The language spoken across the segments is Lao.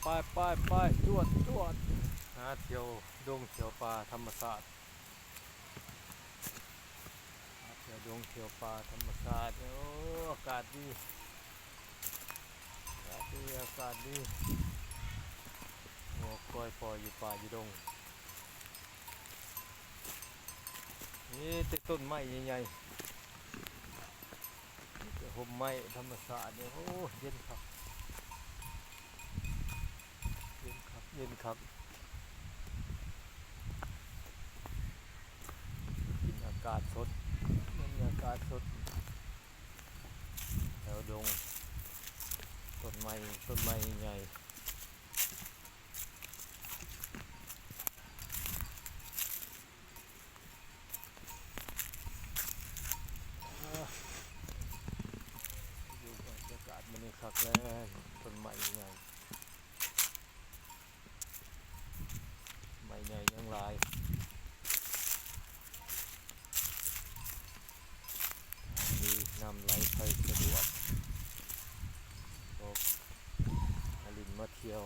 ໄປໆໆ ຈວດໆ ຫາທ່ຽວດົງທ່ຽວປ່າທຳມະຊາດ ຫາທ່ຽວດົງທ່ຽວປ່າທຳມະຊາດ. ໂອ້ ອາກາດດີ ອາກາດດີ ອາກາດດີ. ໂອ້ ກອຍພໍຢູ່ປ່າຢູ່ດົງ ມີແຕ່ຕົ້ນໄມ້ໃຫຍ່ໆ ມີແຕ່ຮົ່ມໄມ້ທຳມະຊາດນີ້. ໂອ້ ເຢັນຄັກ ເຢັນຄັກ ເຢັນຄັກ. ກິນອາກາດສົດ ບັນຍາກາດສົດ ແຖວດົງ ຕົ້ນໄມ້ ຕົ້ນໄມ້ໃຫຍ່. ຢູ່ບັນຍາກາດມື້ນີ້ຄັກແລ້ວ ຕົ້ນໄມ້ໃຫຍ່ ໄມ້ໃຫຍ່ຍັງຫຼາຍ ທາງດີ ນ້ຳໄຫຼໄປສະດວກ ພວກມາຫຼິ້ນມາທ່ຽວ.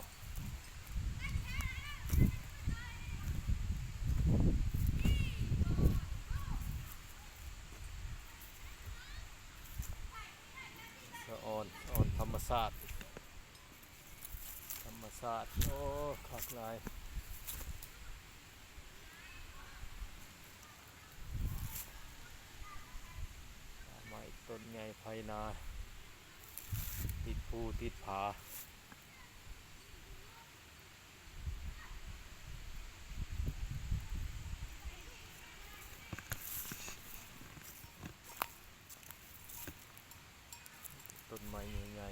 ສະອອນ ສະອອນທຳມະຊາດ ທຳມະຊາດ. ໂອ້ ຄັກຫຼາຍ ປ່າໄມ້ຕົ້ນໃຫຍ່ໄພນາ ຕິດພູຕິດຜາ. ຕົ້ນໄມ້ໃຫຍ່